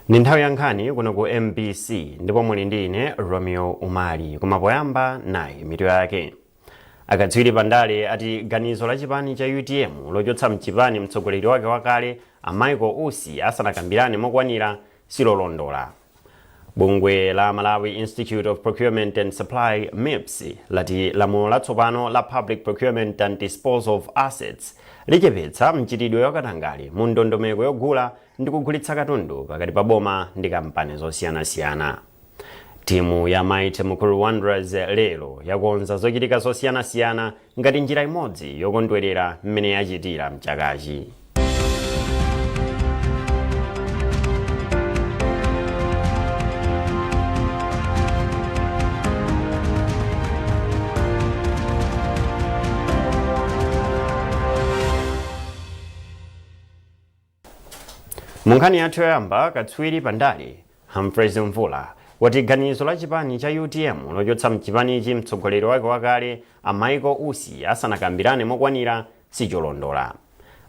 Ndi nthawi ya nkhani kuno ku MBC ndipo muli ndi ine Romeo Umali. Koma poyamba nayi mitu yake. Akatswiri pandale ati ganizo la chipani cha UTM lochotsa mchipani mtsogoleri wake wakale a Michael Usi asanakambirane mokwanira silolondola. Bungwe la Malawi Institute of Procurement and Supply MIPS lati lamulo latsopano la Public Procurement and Disposal of Assets lichepetsa mchitidwe wakatangale mu ndondomeko yogula ndi kugulitsa katundu pakati pa boma ndi kampani zosiyanasiyana. Timu ya Mighty Mukuru Wanderers lero yakonza zochitika zosiyanasiyana ngati njira imodzi yokondwerera mmene yachitira mchakachi. Mu nkhani yathu yoyamba, katswiri pa ndale Humphreys Mvula wati ganizo la chipani cha UTM lochotsa mchipanichi mtsogoleri wake wakale a Michael Usi asanakambirane mokwanira sicholondola.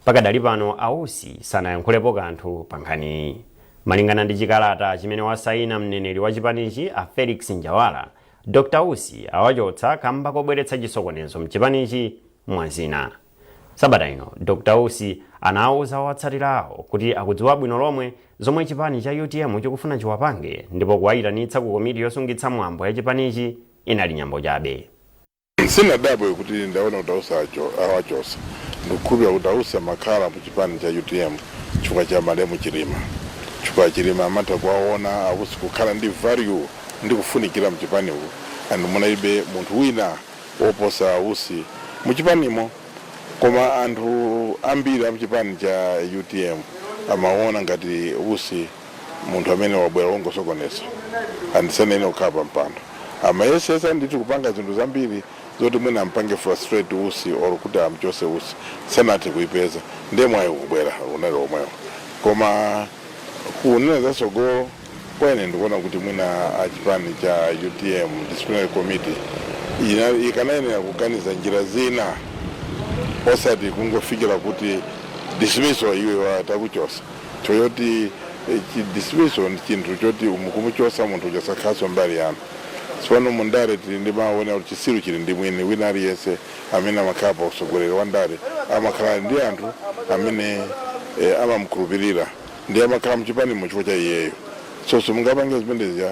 Pakadali pano a Usi sanayankhulepo kanthu pa nkhaniyi. Malingana ndi chikalata chimene wasaina mneneri wa chipanichi a Felix Njawala, Dr Usi awachotsa kamba kobweretsa chisokonezo mchipanichi mwa zina. Sabata ino, Dr Usi anauza owatsatira awo kuti akudziwa bwino lomwe zomwe chipani cha UTM chikufuna chiwapange ndipo kuwayitanitsa ku komiti yosungitsa mwambo ya chipanichi inali nyambo chabe. Sinadabwe kuti ndaona kuti Ausi awachosa. Ndikukhulupirira kuti Ausi amakhala mu chipani cha UTM chifukwa cha malemu Chilima, chifukwa Chilima amatha kuwaona Ausi kukhala ndi value ndi kufunikira mchipanimu, and munalibe munthu wina woposa Ausi muchipanimo. Koma anthu ambiri amuchipani cha UTM amaona ngati Usi munthu amene wabwera wongosokoneza and sanayenera kukhala pa mpando. Amayesesa ndithu kupanga zinthu zambiri zoti mwina ampange frustrate Usi or kuti amchose Usi, sanathe kuipeza. Ndiye mwayi ukubwera unali omwewo. Koma kunena zatsogolo, kwa ine ndikuona kuti mwina achipani cha UTM disciplinary committee ikanayenera kuganiza njira zina, osati kungofikira kuti dismissal, iwe atakuchosa. Choyoti dismissal ndi chinthu choti mukumuchosa munthu uja sakhalanso mbali yanu. Tsopano mundale tili ndi mawu kuti chisiru chili ndi mwini. Wina aliyense amene amakhala pa utsogoleri wa ndale amakhala ndi anthu amene amamukhulupirira ndi amakhala mchipanimo chifukwa cha iyeyo. So simungapange zimenezi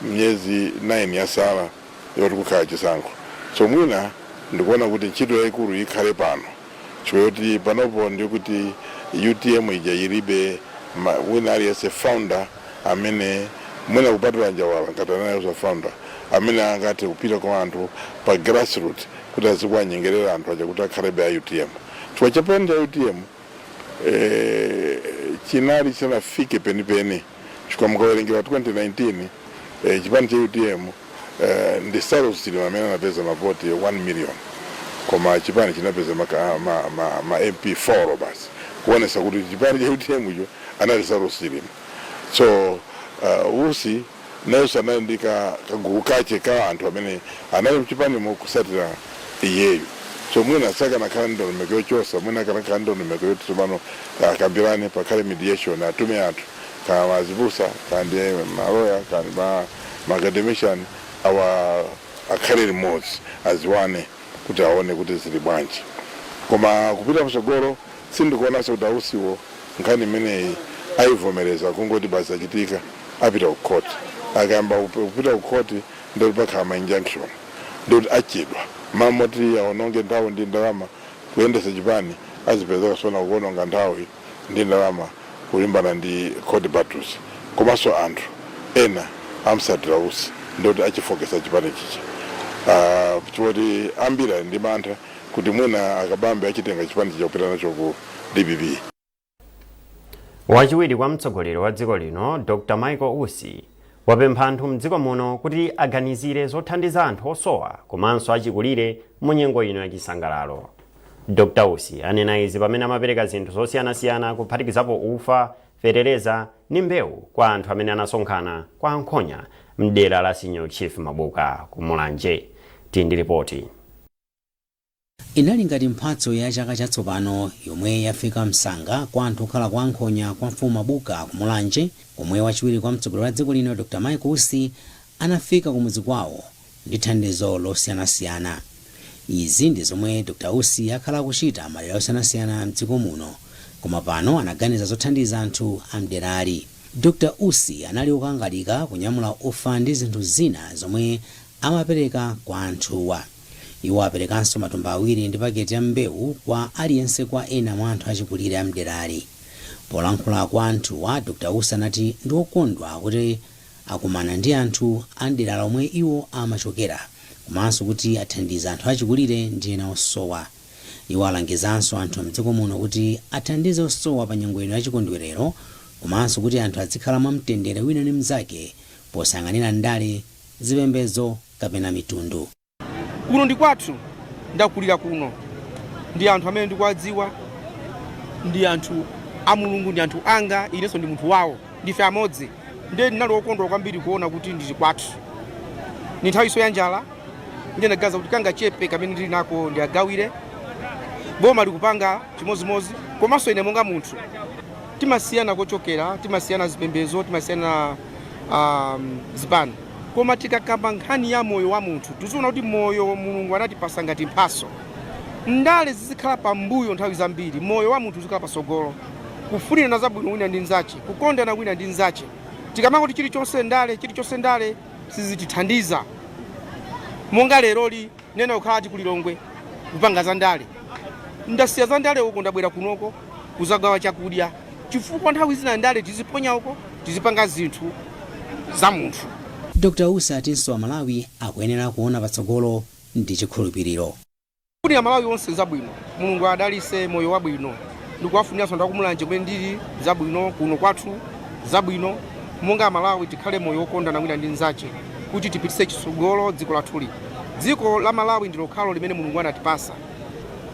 miyezi 9 yasala yoti kukhala chisankho. So mwina ndikuona kuti ntchito yayikulu ikhale pano, chifukwa choti panopo ndikuti UTM ija ilibe wina aliyense founder amene, mwina kupatula Njawala ngati anayenso founder amene angathe kupita kwa anthu pa grassroots kuti azikuwanyengerera anthu aja kuti akhalebe a UTM, chifukwa chipani cha UTM chinali chisanafike penipeni, chifukwa mukawerengera 2019 chipani cha UTM ndi Saulos Chilima amene anapeza mavoti 1 million, koma chipani chinapeza ma MP 4 basi, kuonesa kuti chipani cha UTM icho anali Saulos Chilima. So Usi nayenso anali ndi kagulu kache ka anthu amene anali mchipanimo kusatira iyeyo. So mwina sakanakhala ndi ndondomeko yochosa, mwina akanakhala ndi ndondomeko yoti tsopano akambirane, pakhale mediation, atume anthu, kaya azibusa, kaya ndi maloya, kaya ndi ma academician awa, akhale limodzi, aziwane kuti aone kuti zili bwanji. Koma kupita mtsogolo sindikuonanso kuti Ausiwo nkhani imeneyi ayivomereza kungoti basi achitika, apita ku court. Akayamba kupita ku court, ndikuti pakhala ma injunction, ndikuti achedwa mamoti aononge nthawi ndi ndalama kuyendesa chipani, azipezeka sona kuononga nthawi ndi ndalama kulimbana ndi court battles. Komanso anthu ena amsatira Usi, ndikuti achifokesa chipani chicha, chifukwa ambiri ali ndi mantha kuti mwina akabambe achitenga chipani chicha kupita nacho ku DPP. Wachiwiri kwa mtsogoleri wa dziko lino Dr Michael Usi wapempha anthu mdziko muno kuti aganizire zothandiza anthu osowa komanso achikulire mu nyengo ino yachisangalalo. Dr Usi anena izi pamene amapereka zinthu zosiyanasiyana kuphatikizapo ufa, fetereza ndi mbewu kwa anthu amene anasonkhana kwa Ankhonya mdera la Senior Chief Mabuka ku Mulanje. Tili ndi ripoti. Inali ngati mphatso ya chaka chatsopano yomwe yafika msanga kwa anthu okhala kwa Nkhonya kwa Mfumu Mabuka ku Mulanje, komwe wachiwiri kwa mtsogoleri wa dziko lino Dr Michael Usi anafika kumudzi kwawo ndi thandizo losiyanasiyana. Izi ndi zomwe Dr Usi akhala akuchita madera osiyanasiyana mdziko muno, koma pano anaganiza zothandiza anthu amderali. Dr Usi anali okangalika kunyamula ufa ndi zinthu zina zomwe amapereka kwa anthuwa. Iwo aperekanso matumba 2 ndi paketi ya mbewu kwa aliyense kwa ena mwa anthu achikulire amderali. Polankhula kwa anthuwa, Dr Usi anati ndi okondwa kuti akumana ndi anthu a mdera lomwe iwo amachokera, komanso kuti athandiza anthu achikulire ndi ena osowa. Iwo alangizanso anthu mdziko muno kuti athandize osowa pa nyengo ino yachikondwerero, komanso kuti anthu azikhala mwamtendere wina ndi mnzake posayang'anira ndale, zipembedzo kapena mitundu. Kuno ndi kwathu, ndakulira kuno, ndi anthu amene ndikuwadziwa, ndi anthu a Mulungu, ndi anthu anga, inenso ndi munthu wawo, ndife amodzi. Ndiye ndinali wokondwa kwambiri kuona kuti ndili kwathu. Ni nthawiso ya njala, ndiye ndaganiza kuti kangachepe kamene ndili nako ndiagawire. Boma likupanga chimozimozi, komanso ine monga munthu timasiyana kochokera, timasiyana zipembedzo, timasiyana zipani, koma tikakamba nkhani ya moyo wa munthu tiziona kuti moyo Mulungu anatipasa ngati mphaso. Ndale zizikhala pambuyo nthawi zambiri, moyo wa munthu uzikhala pasogolo, kufunirana zabwino wina ndi mnzache, kukondana wina ndi mnzache. Tikamangoti chilichonse ndale, chilichonse ndale, sizitithandiza. Monga leroli nena kukhala ati kulilongwe kupanga za ndale, ndasiya za ndale uko, ndabwera kunoko kuzagawa chakudya, chifukwa nthawi zina ndale tiziponya uko, tizipanga zinthu za munthu. Dr Usi atinso Amalawi akuyenera kuona patsogolo ndi chikhulupiriro. Kufunira Malawi onse zabwino, Mulungu adalise moyo wabwino. Ndikuwafuniranso anthu akumulanje kumene ndili zabwino, kuno kwathu zabwino. Monga Amalawi tikhale moyo wokondana wina ndi mnzache kuti tipitise chitsogolo dziko lathuli. Dziko la Malawi ndi lokhalo limene Mulungu anatipasa,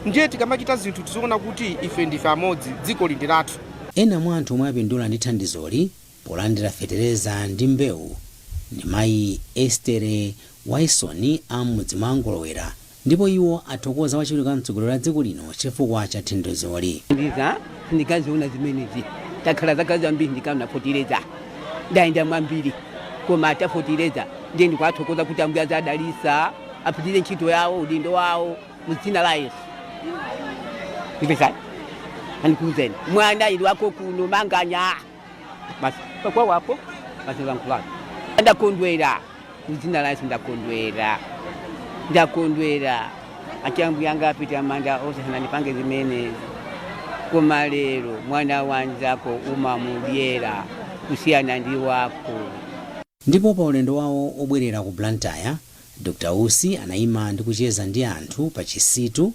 ndiye tikamachita zinthu tiziona kuti ife ndife amodzi, dziko ndi lathu. Ena mwa anthu omwe apindula ndi thandizoli polandira fetereza ndi mbewu ndi mayi Estere Waisoni a m'mudzi mwa Ngolowera, ndipo iwo athokoza wachiwiri kwa mtsogoleri wa dziko lino chifukwa cha thandizoli. Ndiza ndikaziona zimenezi, takhala zaka zambiri ndikanafotireza, ndayenda mwambiri, koma atafotireza ndiye ndikuwathokoza kuti Ambuye azadalisa, apitire ntchito yawo, udindo wawo, mu dzina la Yesu. Ndipesani andikuuzeni mwana ili wako kuno manganya basi pakwa wako basi vankulana. Ndakondwera mu dzina la Yesu, ndakondwera, ndakondwera. Achambu yanga apita manda onse sanandipange zimenezi, koma lero mwana wanzako umamudyera kusiyana ndi wako. Ndipo pa ulendo wawo obwerera ku Blantyre, Dr Usi anayima ndi kucheza ndi anthu pa Chisitu,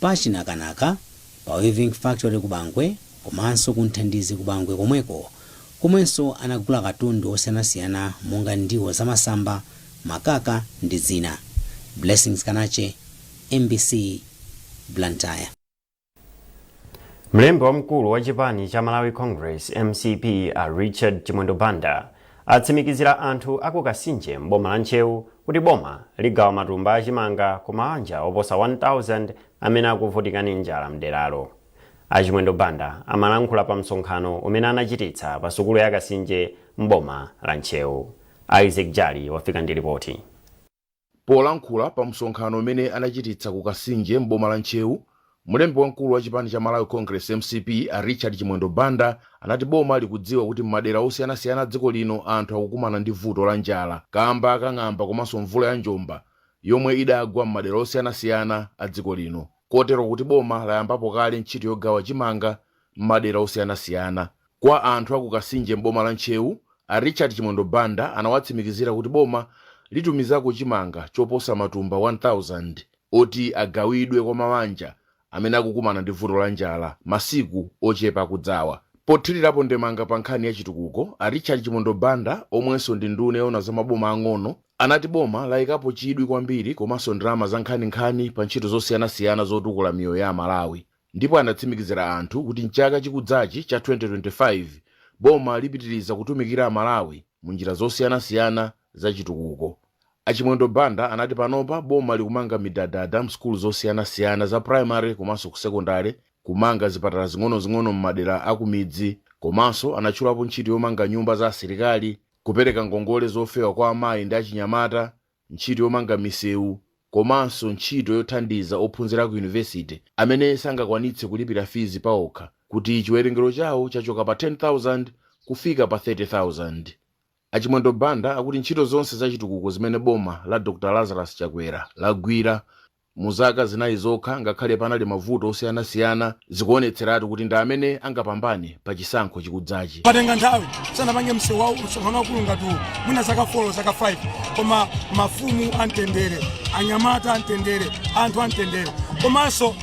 pa Chinakanaka, pa Weaving Factory ku Bangwe, komanso ku Nthandizi ku Bangwe komweko, komwenso anagula katundu osiyanasiyana monga ndiwo zamasamba, makaka ndi zina. Blessings Kanache, MBC, Blantyre. Mlembi wamkulu wa chipani cha Malawi Congress, MCP, a Richard Chimwendo Banda atsimikizira anthu aku Kasinje m'boma la Ntcheu kuti boma ligawa matumba achimanga ku mabanja oposa 1000 amene akuvutika ndi njala mderalo. A Chimwendo Banda amalankhula pa msonkhano umene anachititsa pa sukulu ya Kasinje m'boma la Ntcheu. Isaac Jali wafika ndi ripoti. Polankhula pa msonkhano umene anachititsa ku Kasinje m'boma la Ntcheu, mlembi wamkulu wa chipani cha Malawi Congress, MCP, a Richard Chimwendo Banda anati boma likudziwa kuti m'madera osiyanasiyana a dziko lino anthu akukumana ndi vuto la njala kamba kang'amba komanso mvula ya njomba yomwe idagwa m'madera osiyanasiyana a dziko lino, kotero kuti boma layambapo kale ntchito yogawa chimanga m'madera osiyanasiyana. Kwa anthu aku Kasinje m'boma la Ntcheu, a Richard Chimwendo Banda anawatsimikizira kuti boma litumizako chimanga choposa matumba 1000 oti agawidwe kwa mabanja amene akukumana ndi vuto la njala masiku ochepa akudzawa. Pothirirapo ndemanga pa nkhani ya chitukuko, a Richard Chimwendo Banda, omwenso ndi nduna yoona za maboma ang'ono, anati boma layikapo chidwi kwambiri komanso ndalama za nkhaninkhani pa ntchito zosiyanasiyana zotukula miyoyo ya Amalawi, ndipo anatsimikizira anthu kuti mchaka chikudzachi cha 2025 boma lipitiriza kutumikira Amalawi mu njira zosiyanasiyana za chitukuko. A Chimwendo Banda anati panopa boma likumanga midadada msukulu zosiyanasiyana za primary komanso ku secondary, kumanga zipatala zing'onozing'ono m'madera akumidzi, komanso anatchulapo ntchito yomanga nyumba za asilikali, kupereka ngongole zofewa kwa amayi ndi achinyamata, ntchito yomanga misewu, komanso ntchito yothandiza ophunzira ku yunivesite amene sangakwanitse kulipira fees paokha, kuti chiwerengero chawo chachoka pa 10,000 kufika pa 30,000. A Chimwendo Banda akuti ntchito zonse zachitukuko zimene boma la Dr Lazarus Chakwera lagwira mu zaka 4 zokha, ngakhale panali mavuto osiyanasiyana, zikuonetseratu kuti ndi amene angapambane pa chisankho chikudzachi. Patenga nthawi sanapange msewu wawo, msonkhano wakulu ngati uwu, mwina zaka 4, zaka 5, koma mafumu amtendere, anyamata amtendere, anthu amtendere, komanso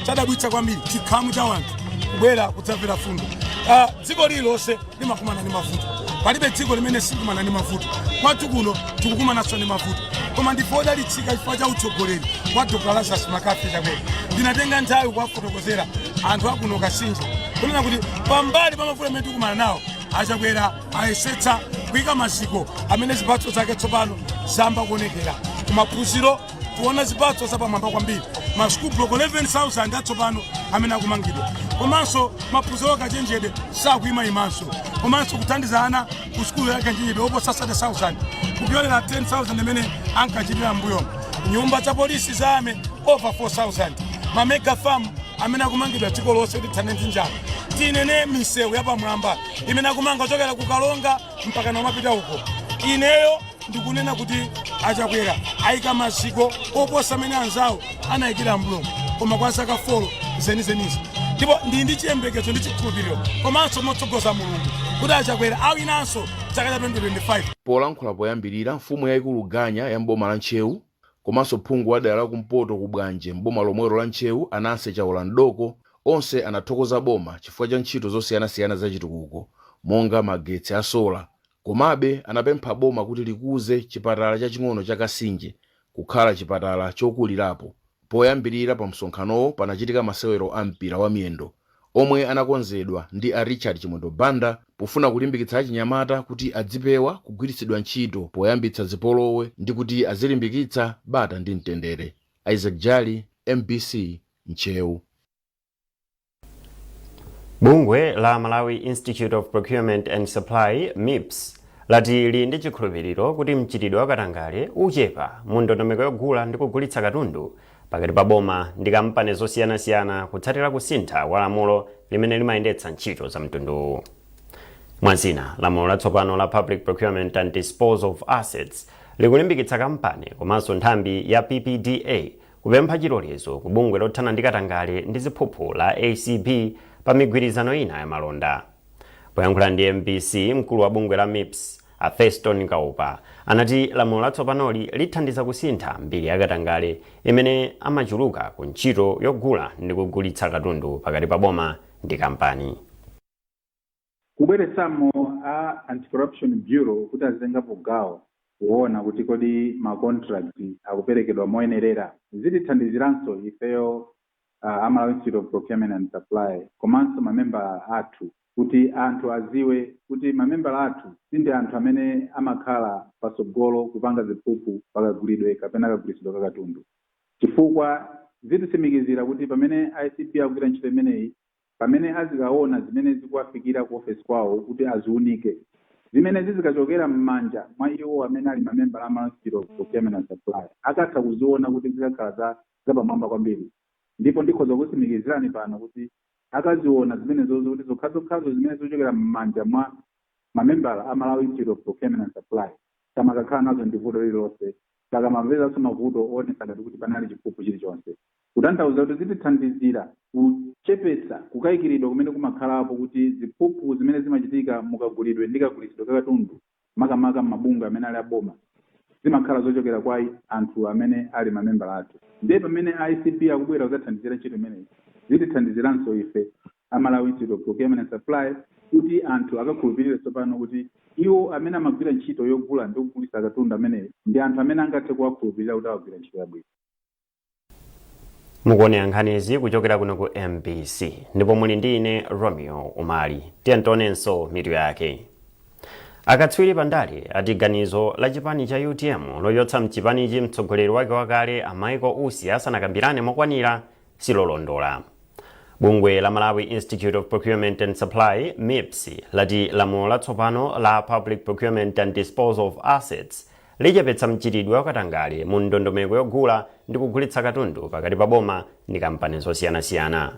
chadabwitsa kwambiri chikhamu cha wanthu kubwera kudzamvera fundo. Dziko lililonse limakumana ndi mavuto, palibe dziko limene silikumana ndi mavuto. Kwathu kuno tikukumananso ndi mavuto, koma ndife odalitsika chifukwa cha utsogoleri wa Dr Lazarus McCarthy Chakwera. Ndinatenga nthawi kuwafotokozera anthu akuno Kasinje kunena kuti pambali pa mavuto amene tikumana nawo, aChakwera ayesetsa kuyika maziko amene zipatso zake tsopano zayamba kuonekera. Kumaphunziro tiona zipatso zapamwamba kwambiri, ma school block 11,000 atsopano amene akumangidwa, komanso maphunziro akachenjede sakuyimayimanso, komanso kuthandiza ana ku sukulu ya kachenjede oposa 30,000 kupyolera 10,000 imene ankachitira mbuyomo, nyumba za polisi za army over 4,000, ma mega farm amene akumangidwa dziko lonse kuti tithane ndi njala, tinene misewu yapamwamba imene akumanga kuchokera ku Kalonga mpaka namapita uko. Ineyo ndikunena kuti aChakwera ayika maziko oposa amene anzawo anayikira mbuyomo, koma kwa zaka 4 zenizenizi, ndipo ndili ndi chiyembekezo ndi chikhulupiriro komanso motsogoza Mulungu kuti aChakwera awinanso chaka cha 2025. Polankhula poyambirira, mfumu yayikulu Ganya ya mboma la Ntcheu komanso phungu wa dera lakumpoto ku Bwanje mboma lomwelo la Ntcheu, Ananse Chaula Mdoko, onse anathokoza boma chifukwa cha ntchito zosiyanasiyana zachitukuko monga magetsi a solar. Komabe anapempha boma kuti likuze chipatala chaching'ono cha Kasinje kukhala chipatala chokulirapo. Poyambirira pa msonkhanowo panachitika masewero a mpira wa miyendo omwe anakonzedwa ndi a Richard Chimwendo Banda pofuna kulimbikitsa achinyamata kuti adzipewa kugwiritsidwa ntchito poyambitsa zipolowe ndi kuti azilimbikitsa bata ndi mtendere. Isaac Jali, MBC, Ntcheu. Bungwe la Malawi Institute of Procurement and Supply, MIPS, lati lili ndi chikhulupiriro kuti mchitidwe wa katangale uchepa mu ndondomeko yogula ndi kugulitsa katundu pakati pa boma ndi kampani zosiyanasiyana kutsatira kusintha kwa lamulo limene limayendetsa ntchito za mtunduwu. Mwazina, lamulo latsopano la Public Procurement and Disposal of Assets likulimbikitsa kampani komanso nthambi ya PPDA kupempha chilolezo ku bungwe lothana ndi katangale ndi ziphuphu la ACB pa migwirizano ina ya malonda. Poyankhula ndi MBC, mkulu wa bungwe la MIPS, a Feston Kaupa, anati lamulo latsopanoli lithandiza kusintha mbiri ya katangale imene amachuluka ku ntchito yogula ndi kugulitsa katundu pakati pa boma ndi kampani. Kubweretsamo a Anti-Corruption Bureau kuti azitengapo gawo kuona kuti kodi ma contract akuperekedwa moyenerera, zitithandiziranso ifeyo a Malawi Institute of Procurement and Supply komanso mamembala athu, kuti anthu aziwe kuti mamembala athu sindi anthu amene amakhala patsogolo kupanga ziphuphu pakagulidwe kapena kagulitsidwe ka katundu, chifukwa zititsimikizira kuti pamene ACB akugwira ntchito imeneyi, pamene azikaona zimene zikuwafikira ku ofesi kwawo kuti aziunike, zimene zizikachokera m'manja mwa iwo amene ali mamembala a Malawi Institute of Procurement and Supply, akatha kuziona kuti zikakhala za zapamwamba kwambiri. Ndipo ndikhoza kutsimikizirani pano kuti akaziona zimenezozo kuti zokhazokhazo zimene zikuchokera m'manja mwa mamembala a Malawi Institute of Procurement and Supply, samakakhala nazo ndi vuto lililonse, sakamapezanso mavuto oonetsa ngati kuti panali chiphuphu chilichonse. Kutanthauza kuti zitithandizira kuchepetsa kukayikiridwa kumene kumakhalapo kuti ziphuphu zimene zimachitika mukagulidwe ndi kagulitsidwe ka katundu, makamaka m'mabungwe amene ali aboma, zimakhala zochokera kwa anthu amene ali mamembala athu. Ndiye pamene a ACB akubwera kudzathandizira ntchito imeneyi, zitithandiziranso ife a Malawi Institute of Procurement and Supply kuti anthu akakhulupirire tsopano kuti iwo amene amagwira ntchito yogula ndi kugulitsa katundu ameneyi ndi anthu amene angathe kuwakhulupirira kuti awagwira ntchito yabwino. Mukuonera nkhanizi kuchokera kuno ku MBC ndipo muli ndi ine, Romeo Umali. Tiye tionenso mitu yake. Akatswiri pandale ati ganizo la chipani cha UTM lochotsa mchipanichi mtsogoleri wake wakale a Michael Usi asanakambirane mokwanira silolondola. Bungwe la Malawi Institute of Procurement and Supply, MIPS, lati lamulo latsopano la Public Procurement and Disposal of Assets lichepetsa mchitidwe wakatangale mu ndondomeko yogula ndi kugulitsa katundu pakati pa boma ndi kampani zosiyanasiyana.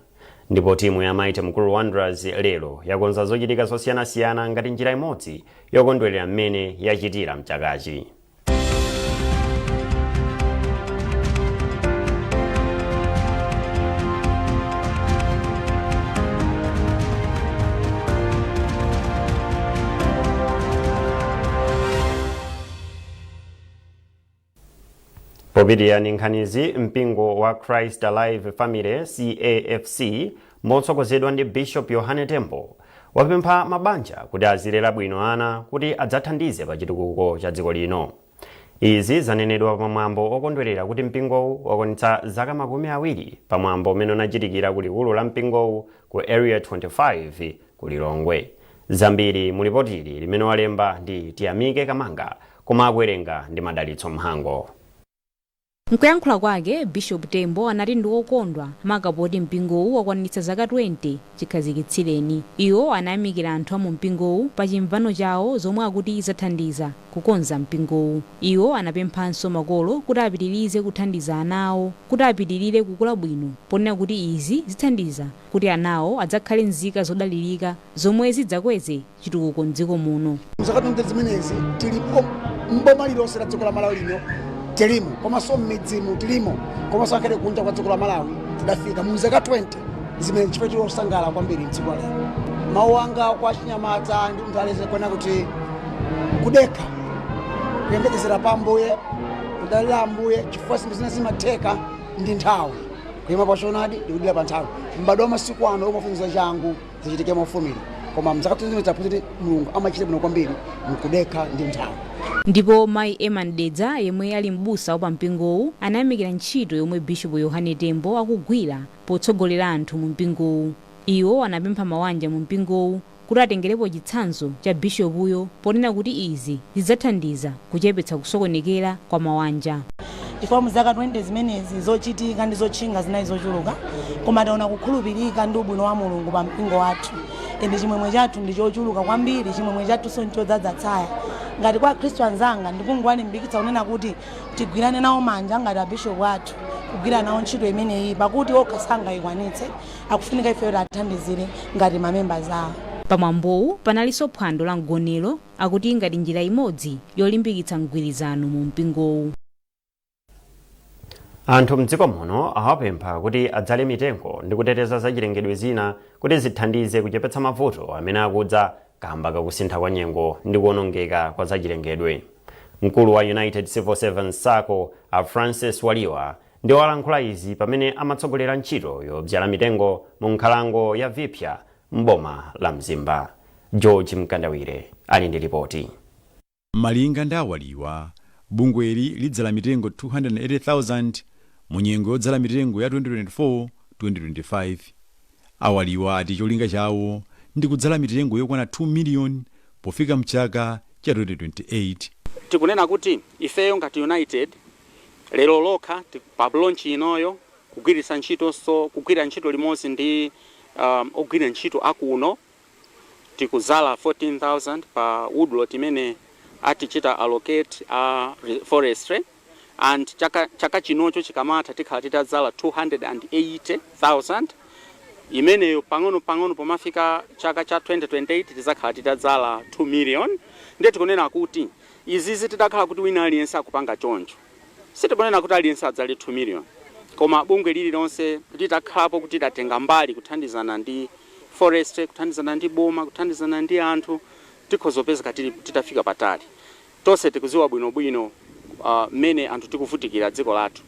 Ndipo timu ya Mighty Mukuru Wanderers lero yakonza zochitika zosiyanasiyana ngati njira imodzi yokondwerera mmene yachitira mchakachi. Popitirira ndi nkhanizi, mpingo wa Christ Alive Family, CAFC, motsogozedwa ndi Bishop Yohane Tembo wapempha mabanja kuti azilera bwino ana kuti adzathandize pa chitukuko cha dziko lino. Izi zanenedwa pamwambo okondwerera kuti mpingowu wakwanitsa zaka 20, pamwambo umene unachitikira ku likulu la mpingowu ku Area 25 ku Lilongwe. Zambiri mu lipotili limene walemba ndi Tiyamike Kamanga koma akuwerenga ndi Madalitso Mhango. Mkuyankhula kwake, Bishop Tembo anati ndi wokondwa maka poti mpingowu wakwanitsa zaka 20 chikhazikitsireni. Iwo anayamikira anthu a mu mpingowu pa chimvano chawo zomwe akuti zathandiza kukonza mpingowu. Iwo anapemphanso makolo kuti apitirize kuthandiza ana awo kuti apitirire kukula bwino ponena kuti izi zithandiza kuti anawo adzakhale nzika zodalirika zomwe zidzakweze chitukuko mdziko muno. Mzaka 20 zimenezi tilipo mboma lilonse la dziko la Malawi lino tilimo, komanso m'midzimu tilimo, komanso akhale kunja kwa dziko la Malawi tidafika mu zaka 20 zimene, chifukwa chili osangalala kwambiri mdziko lero. Mawu anga kwa chinyamata ndi munthu aliyense kuona kuti kudekha, kuyembekezera pa Ambuye, kudalira Ambuye, chifukwa zinthu zina zimatheka ndi nthawi, kuyima pa choonadi ndi kudalira pa nthawi. M'badwo wa masiku ano umafuna changu, zichitike mofulumira, koma mzaka 20 taphunzira kuti Mulungu amachita bwino kwambiri mkudekha ndi nthawi. Ndipo Mayi Eman Dedza, yemwe ali m'busa wa pampingowu, anayamikira ntchito yomwe Bishop Yohane Tembo akugwira potsogolera anthu mu mpingowu. Iwo anapempha mawanja mu mpingowu kuti atengerepo chitsanzo cha bishopuyo ponena kuti izi zidzathandiza kuchepetsa kusokonekera kwa mawanja. Chifukwa mu zaka 20 zimenezi zochitika ndi zotchinga zinali zochuluka, koma taona kukhulupirika ndi ubwino wa Mulungu pa mpingo wathu, and chimwemwe chathu ndi chochuluka kwambiri. Chimwemwe chathu nchodzaza tsaya. Ngati kwa Akhristu anzanga, ndikungowalimbikitsa kunena kuti tigwirane nawo manja ngati abishopu athu kugwira nawo ntchito imeneyi, pakuti okha sangayikwanitse, akufunika ifeyo athandizire ngati mamembers awo. Pamwambowu panalinso phwando la mgonero, akuti ngati njira imodzi yolimbikitsa mgwirizano mu mpingowu. Anthu mdziko muno awapempha kuti adzale mitengo ndi kuteteza zachilengedwe zina kuti zithandize kuchepetsa mavuto amene akudza kamba kakusintha kwa nyengo ndi kuwonongeka kwa zachilengedwe. Mkulu wa United Civil Servants Sacco, a Francis Waliwa, ndiwo alankhula izi pamene amatsogolera ntchito yobzala mitengo mu nkhalango ya Vipya m'boma la Mzimba. George Mkandawire ali ndi ripoti. Malinga ndi a Waliwa, bungweli lidzala mitengo 280,000 mu nyengo yodzala mitengo ya 2024-2025. A Waliwa ati cholinga chawo ndi kudzala mitengo yokwana 2 million pofika mchaka cha 2028. Tikunena kuti ifeyo ngati United lero lokha pa launch inoyo, kugwiritsa ntchitonso, kugwira ntchito limodzi ndi ogwira ntchito akuno, tikudzala 14,000 pa woodlot imene atichita allocate a forestry, and chaka chinocho chikamatha tikhala titadzala 280,000 imeneyo. Pang'ono pang'ono pomafika chaka cha 2028 tizakhala titadzala 2 million. Ndiye tikunena kuti izizi titakhala kuti wina aliyense akupanga choncho, sitikunena kuti aliyense adzale 2 million, koma bungwe lililonse litakhalapo kuti tatenga mbali kuthandizana ndi forestry, kuthandizana ndi boma, kuthandizana ndi anthu, tikhoza kupezeka titafika patali. Tonse tikudziwa bwinobwino mmene anthu tikuvutikira dziko lathu.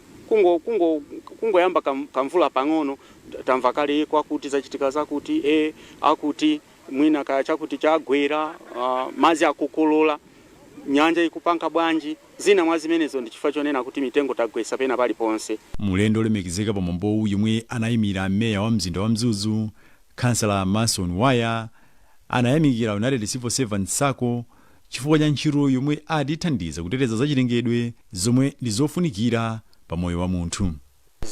Kungoyamba kamvula pang'ono, tamva kale kwakuti zachitika zakuti, akuti mwina kaya chakuti chagwera, madzi akukolola, nyanja ikupanga bwanji. Zina mwa zimenezo ndi chifukwa chonena kuti mitengo tagwetsa pena paliponse. Mlendo olemekezeka pamwambowu, yemwe anayimira meya wa mzinda wa Mzuzu, Khansala Mason Waya, anayamikira United Civil Servants Sacco Chifukwa cha ntchito yomwe ati ithandiza kuteteza zachilengedwe zomwe ndi zofunikira pa moyo wa munthu.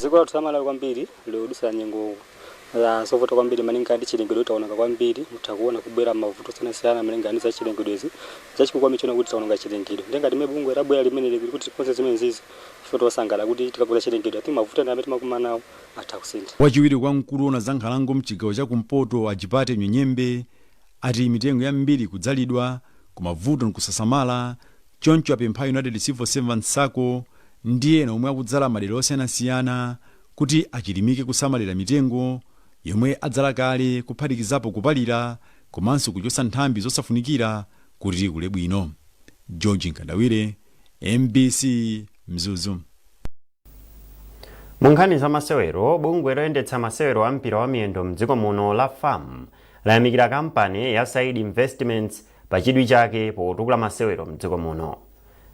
Dziko lathu la Malawi kwambiri likudutsa nyengo za zovuta kwambiri malinga ndi chilengedwe. Taononga kwambiri, mutha kuona kubwera mavuto osiyanasiyana malinga ndi za chilengedwezi. Chachikulu kwambiri chiona kuti taononga chilengedwe, ndiye ngati bungwe labwera limene kuti tikonze zimenezizi, ife tosangalala kuti tikakonza chilengedwe ati mavuto ena amene timakumana nawo atha kusintha. Wachiwiri kwa mkulu woona za nkhalango mchigawo cha kumpoto, Ajipate Nyenyembe, ati mitengo yambiri kudzalidwa koma vuto nkusasamala. Choncho apempha United Civil Servants Sacco ndi ena omwe akudzala madera osiyanasiyana kuti achilimike kusamalira mitengo yomwe adzala kale, kuphatikizapo kupalira komanso kuchotsa nthambi zosafunikira kuti ikule bwino. George Nkandawire, MBC, Mzuzu. Mu nkhani za masewero, bungwe loyendetsa masewero a mpira wa miyendo mdziko muno la FAM layamikira kampani ya Saidi Investments pa chidwi chake potukula masewero mdziko muno.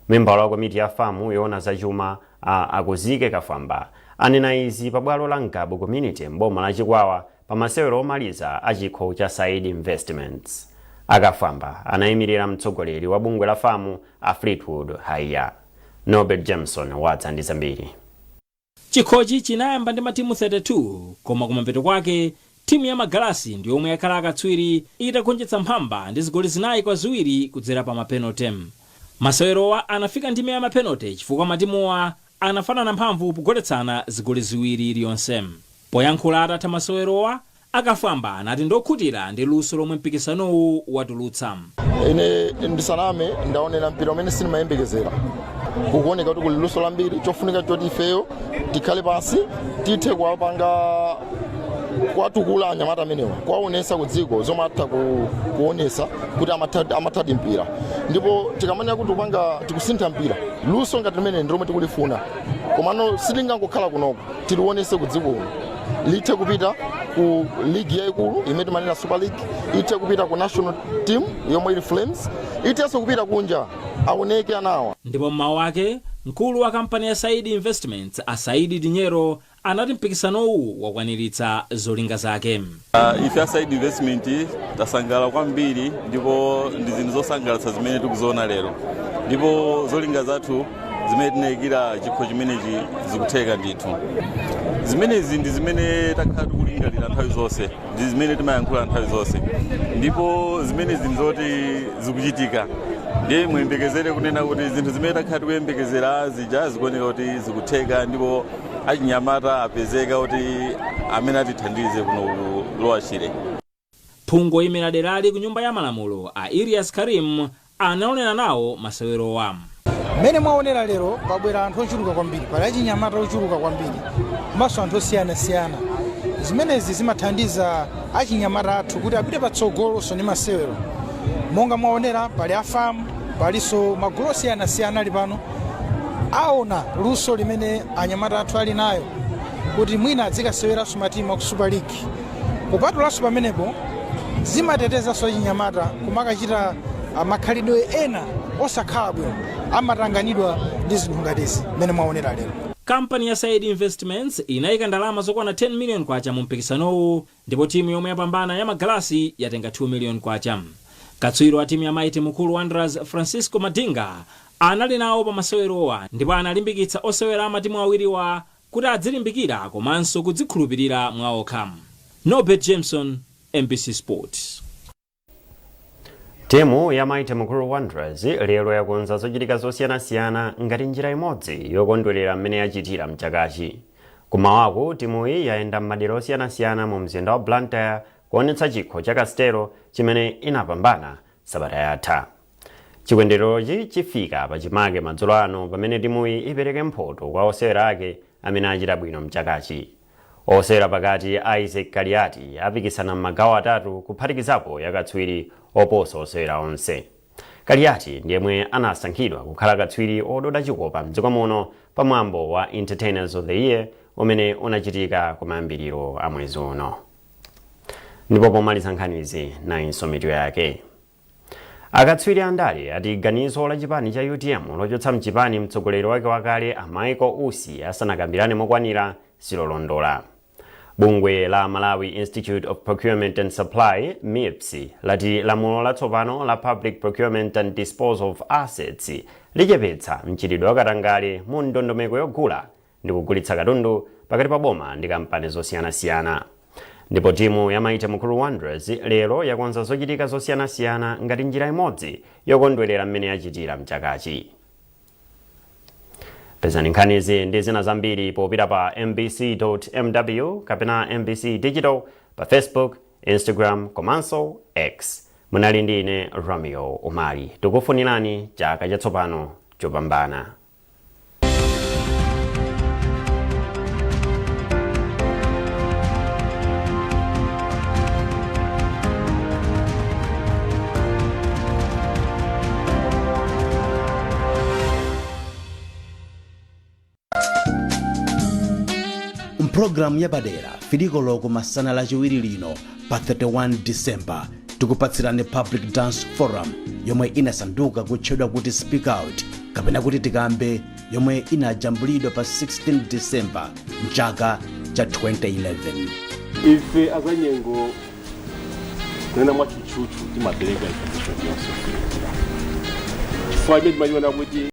Membala wa komiti ya FAM yoona zachuma, a Akuzike Kafwamba, anena izi pa bwalo la Ngabu Community mboma la Chikwawa pa masewero omaliza a chikho cha Saidi Investments. Akafwamba anayimirira mtsogoleri wa bungwe la FAM, a Fleetwood Haiya. Norbert Jameson wadza ndi zambiri. Chikhochi chinayamba ndi matimu 32, koma kumapeto kwake timu ya Magalasi ndi yomwe yakhala akatswiri itagonjetsa Mphamba ndi zigoli 4-2 kudzera pa mapenote. Masewerowa anafika ndime ya mapenote chifukwa matimuwa anafanana mphamvu pogoletsana zigoli ziwiri iliyonse. Poyankhula atatha masewerowa, Akafwamba anati ndokhutira ndi luso lomwe mpikisanowu watulutsa. Ine ndisaname, ndaonera mpira umene sindimayembekezera. Kukuoneka kuti kuli luso lambiri. Chofunika choti ifeyo tikhale pansi, tithe kuwapanga, kuwatukula anyamata amenewa, kuwaonesa ku dziko zomwe atha kuonesa kuti amathadi mpira. Ndipo tikamanena kuti kupanga tikusintha mpira, luso ngati limene ndi lomwe tikulifuna, komano sitingangokhala kunoko, tilionese ku dziko kuno, lithe kupita ku ligi yayikulu imene timanena Super League, ithe kupita ku national team yomwe ili Flames, ithenso kupita kunja, aoneke anawa. Ndipo m'mawu ake, mkulu wa kampani ya Saidi Investments, a Saidi Dinyero, anati mpikisanowu wakwaniritsa zolinga zake. Ife a Saidi Investment tasangalala kwambiri, ndipo ndi zinthu zosangalatsa zimene tikuziona lero, ndipo zolinga zathu zimene tinayikira chikho chimenechi zikutheka ndithu. Zimenezi ndi zimene takhala tikulingalira nthawi zonse, ndi zimene timayankhula nthawi zonse, ndipo zimenezi ndi zoti zikuchitika. Ndiye muyembekezere kunena kuti zinthu zimene takhala tikuyembekezera zija zikuoneka kuti zikutheka, ndipo achinyamata apezeka kuti amene atithandize kuno ku Lower Shire. Phungu oyimira derali ku Nyumba ya Malamulo, a Irias Karim, anaonera nawo masewerowa. Mmene mwaonera lero, pabwera anthu ochuluka kwambiri, pali achinyamata ochuluka kwambiri komanso anthu osiyanasiyana. Zimenezi zimathandiza achinyamata athu kuti apite patsogolonso ndi masewero. Monga mwaonera, pali a FAM, palinso magulu osiyanasiyana ali pano, aona luso limene anyamata athu ali nayo kuti mwina adzikaseweranso matimu aku Super League. Kupatulanso pamenepo, zimatetezanso achinyamata kumakachita makhalidwe ena osakhala bwino, amatanganidwa ndi zinthu ngati izi mmene mwaonera lero. Kampani ya Saidi Investments inayika ndalama zokwana 10 million kwacha mu mpikisanowu, ndipo timu yomwe yapambana ya Magalasi yatenga 2 million kwacha. Katswiri wa timu ya Mighty Mukuru Wanderers, Francisco Madinga, anali nawo pa masewerowa ndipo analimbikitsa osewera a matimu awiriwa kuti adzilimbikira komanso kudzikhulupirira mwaokha. Norbert Jameson, MBC Sports. Timu ya Mighty Mukuru Wanderers lero yakonza zochitika zosiyanasiyana ngati njira imodzi yokondwerera mmene yachitira mchakachi. Kumawaku, timuyi yayenda m'madera osiyanasiyana mu mzinda wa Blantyre kuonetsa chikho cha Castel chimene inapambana sabata yatha. Chikondwererochi chifika pachimake madzulo ano pamene timuyi ipereke mphoto kwa osewera ake amene achita bwino mchakachi. Osewera pakati Isaac Kaliati apikisana m'magawo atatu, kuphatikizapo ya katswiri oposa osewera onse. Kaliati ndi yemwe anasankhidwa kukhala katswiri ododa chikopa mdziko muno pamwambo wa Entertainers of the Year umene unachitika kumayambiriro a mwezi uno. Ndipo pomaliza nkhanizi, nayinso mitu yake. Akatswiri andale ati ganizo la chipani cha UTM lochotsa mchipani mtsogoleri wake wakale a Michael Usi asanakambirane mokwanira silolondola. Bungwe la Malawi Institute of Procurement and Supply, MIPS, lati lamulo latsopano la Public Procurement and Disposal of Assets lichepetsa mchitidwe wakatangale mu ndondomeko yogula ndi kugulitsa katundu pakati pa boma ndi kampani zosiyanasiyana. Ndipo timu ya Mighty Mukuru Wanderers lero yakonza zochitika zosiyanasiyana ngati njira imodzi yokondwerera mmene yachitira mchakachi. Pezani nkhanizi ndi zina zambiri popita pa mbc.mw kapena MBC Digital pa Facebook, Instagram komanso X. Munali ndi ine Romeo Umali. Tikufunirani chaka chatsopano chopambana. Mpulogalamu yapadera filikoloko masana Lachiwiri lino pa 31 December, tikupatsirani Public Dance Forum yomwe inasanduka kutchedwa kuti Speak Out kapena kuti Tikambe, yomwe inajambulidwa pa 16 December mchaka cha 2011. Ife azanyengo, kunena mwa tchutchutchu, timapereka information yonse chifukwa imene timachiona kuti